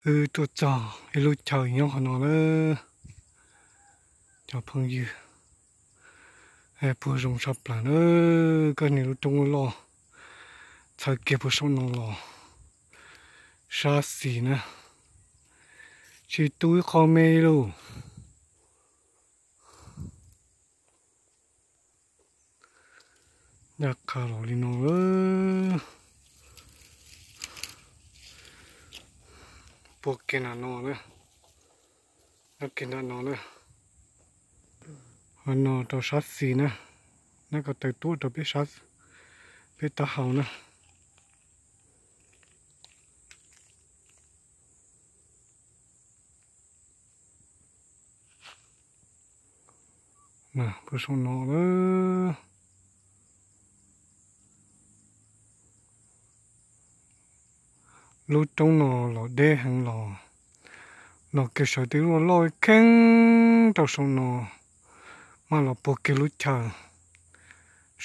Wb tuaj txog ib lub chaw nyob qhov no na, cov phooj ywg, puag zoo tshaj plaws na. Koj niam, lub roob loj, txhawv kiag puag saum no los sab xis na, tsis tu ib qho me li lauj. Ncaj qha los li no, puag kiag nram no na, nyob kiag nram no na, qhov no rau sab xis na, nab ko taw tuaj rau peb, peb taub hau na. Puag saum no, lub roob no los deb heev los, los kiag sawv tej lub loj kheej rau saum no, maj los puag kiag lub chaw.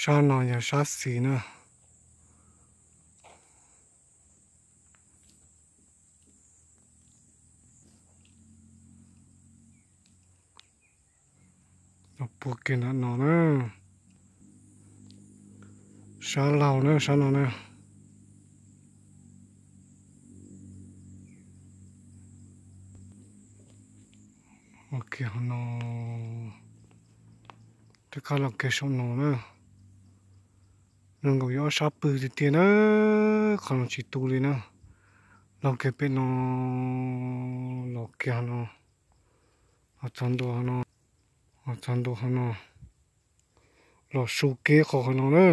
Sab no yog sab xis na. Puag kiag nram no na, sab laug na, sab no na. Kiag no, rov qab los kiag saum no na. Zoo nkaus yuav ob sab pwg tiag tiag na, qhov no tsis tu li na. Los kiag pem no, los kiag no, los txog ntua no, los txog ntua qhov no, los su kiag qhov, qhov no na.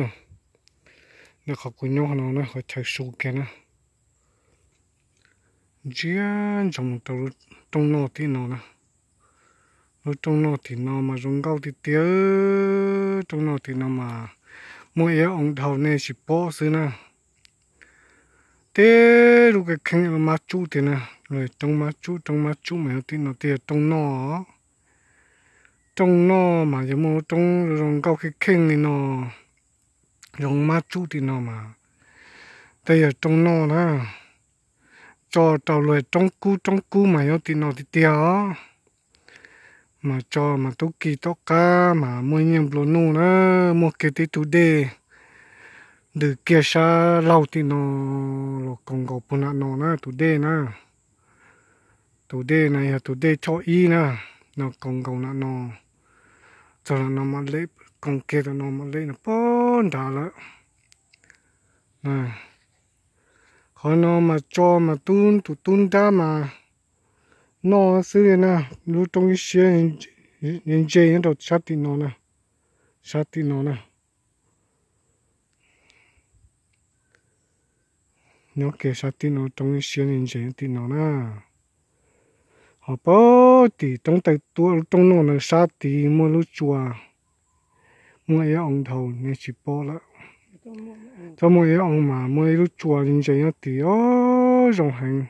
Ntawm qhov kuv nyob qhov no na, qhov chaw su kiag na. Ntsia ntsoov mus rau lub rooj noj tim no na. Lub rooj noj tim no mas zoo nkauj tiag tiag. Rooj noj tim no mas muaj ib ob oo dhau nej tsis pom xwb na. Tej lub kheej kheej mab tsub tiag na, lub roob mab tsub, roob mab tsub mas yog tim no tiag, rooj noj. Rooj noj mas yog muaj lub roob zoo nkauj kheej kheej li no, zoo mab tsub tim no mas tej yog rooj noj na. Tso rau lub roob kub, roob kub mas yog tim no tiag tiag os. Mas tso mas tub ki tom qab mas muaj nyiaj nplua nuj na, muaj kiag tib tug dej ntws kiag sab laug tim no los kaus nkaus puag nram no na, tus dej na. Tus dej na yog tus dej choj ib na, no kaus nkaus nram no, txog nram no mam lem, koom kiag tom no mam lem no puag nrad lawm. Qhov no mas tso mas tub, tus tub nrab mas noj xwb li na. Lub roob ib siab ntse nyob rau sab tim no na, sab tim no na. Nyob kiag sab tim no, roob ib siab ntse nyob tim no na. Ho puag tim roob taw tuaj lub rooj noj na, sab tid muaj lub tsua, muaj ib oo dhau nej tsis pom lawm. Txhob muaj ib oo mas muaj ib lub tsua ntse nyob tid os, zoo heev.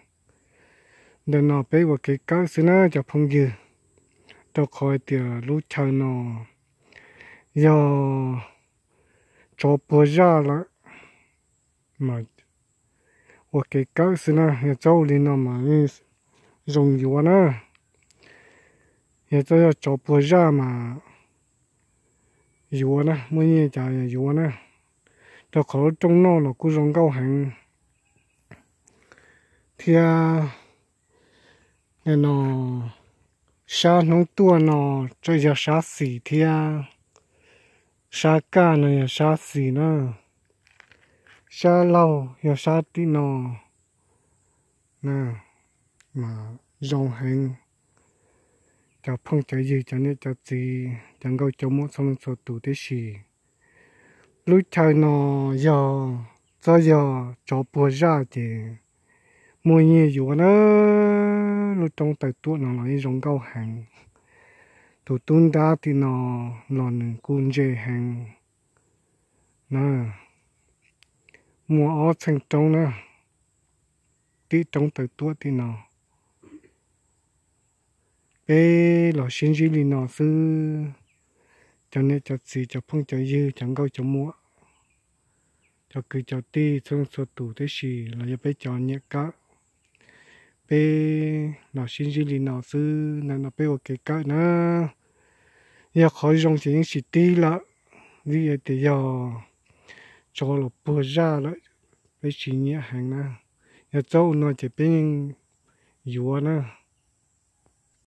Ntawm no peb ua kev kawm xwb na cov phooj ywg, rau qhov hais tias lub chaw no yog tsov puag zaj lawm. Mas ua kev kawm xwb na, yog txhob ua li no mas yeej zoo yuav na. Yog txhob yog tsov puag zaj mas yuav na, muaj nyiaj cas yuav na. Rau qhov lub rooj noj los kuj zoo nkauj heev thiab. No sab hnub tuaj no tseem yog sab xis thiab, sab kaj no yog sab xis na, sab laug yog sab tim no. Mas zoo heev cov phooj cov ywg, cov niam cov txiv, cov nkauj cov muam txhua leej txhua tus tib si. Lub chaw no yog txhob yog tsov puag zaj ces muaj nyiaj yuav na. Lub roob taw tuaj no los yeej zoo nkauj heev. Tus tub nrab tim no los nws kuj ntse heev na. Muaj ob txheej roob na, tim roob taw tuaj tim no. Peb los sib ntsib li no xwb, cov niam cov txiv, cov phooj cov ywg, cov nkauj cov muam, cov kwv cov tij txhua leej txhua tus tib si los yog peb cov nyiam kawm, peb los sib ntsib li no xwb na, no peb ua kev kawm na. Yog qhov zoo ces yeej tsis tig lawm, vim tias yog tso los puag zaj lawm, peb tsis nyiam heev na. Yog txhob ua no ces peb yeej yuav na.